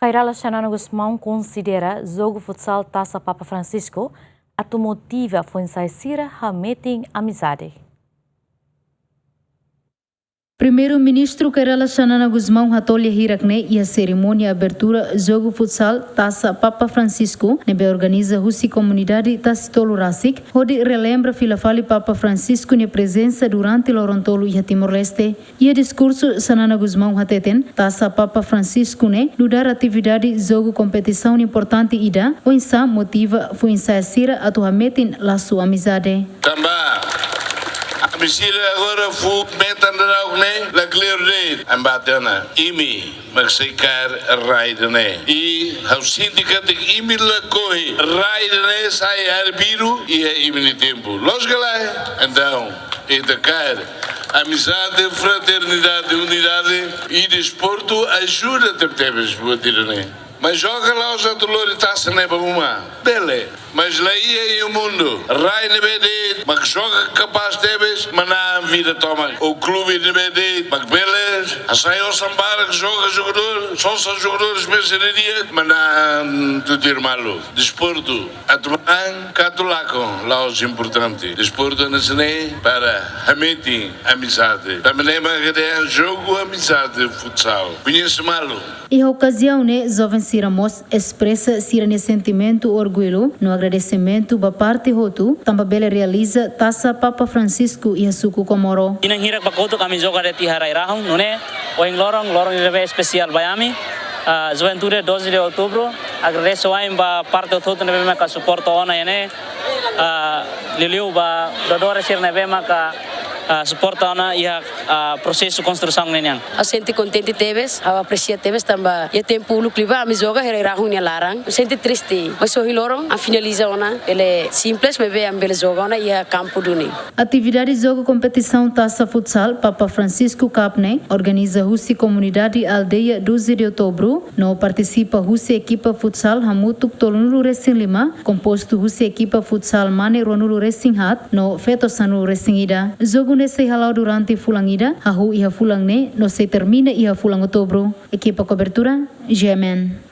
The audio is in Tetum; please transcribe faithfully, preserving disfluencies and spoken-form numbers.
Kay Rala Xanana Gusmão konsidera jogu futsal Taça Papa Francisco atu motiva foin-sa'e sira hametin amizade. Primeiru-Ministru Kay Rala Xanana Gusmão hato'o lia hirak-ne'e iha serimónia abertura jogu futsal Taça Papa Francisco ne'ebé organiza husi komunidade Tasitolu rasik, hodi relembra fila fali Papa Francisco nia prezensa durante loron tolu iha Timor-Leste. Iha diskursu, Xanana Gusmão hateten, Taça Papa Francisco ne'e nu'udar atividade jogu kompetisaun importante ida, oinsá motiva foin-sa'e sira atu hametin lasu amizade. Tanba, ami sira agora fó metan daudaun ne'e, la clear day, embate ona, imi mak sei kaer rai ida-ne'e. I ha'u sente katak imi lakohi rai ida-ne'e sai arbiru iha imi-nia tempu. Loos ka lae? Entaun, ita kaer amizade, fraternidade, unidade i desportu ajuda tebetebes buat ida-ne'e. Mas joga la'ós atu lori taxa ne'e ba uma. Bele. Mas la iha iha mundu. Rai ne'ebé de'it, mak joga kapás tebes, manán vida tomak. Ou klube ne'ebé de'it, mak bele hasai osan barak joga jogadór, sosa jogadór espesiál di'ak, manán tutuir malu. Desportu, atu manán ka atu lakon, la'ós importante. Desportu hanesan ne'e para hametin amizade. Tanba ne'e mak dehan jogu amizade futsal. Koñese malu. Iha okaziaun ne'e, joven sira mós espresa sira-nia sentimentu orgullu no agradesimentu ba parte hotu, tanba bele realiza Taça Papa Francisco iha suku Comoro. Tinan hirak ba kotuk ami joga de'it iha rai-rahun, nune'e ohin loron, loron ne'ebé espesiál ba ami. Ah, Juventude doze de Outubro, agradese wa'in ba parte hotu-hotu ne'ebé maka suporta ona iha ne'e. Ah, liuliu ba doadór sira ne'ebé maka, ah, suporta ona iha, ah, prosesu konstrusaun ne'e nian. Ha'u sente kontente tebes, ha'u apresia tebes tanba iha tempu uluk liubá ami joga iha rai-rahun nia laran. Ha'u sente triste, mas ohin loron ami finaliza ona, bele simples maibé ami bele joga ona iha kampu duni. Atividade jogu kompetisaun Taça Futsal Papa Francisco Cup ne'e organiza husi komunidade aldeia doze de Outubro, no partisipa husi ekipa futsal hamutuk tolunulu-resin-lima, kompostu husi ekipa futsal mane ruanulu-resin-haat no feto sanulu-resin-ida. Jogu ne'e sei hala'o durante fulan ida, hahú iha fulan ne'e no sei termina iha fulan Outubro. Ekipa kobertura, G M N.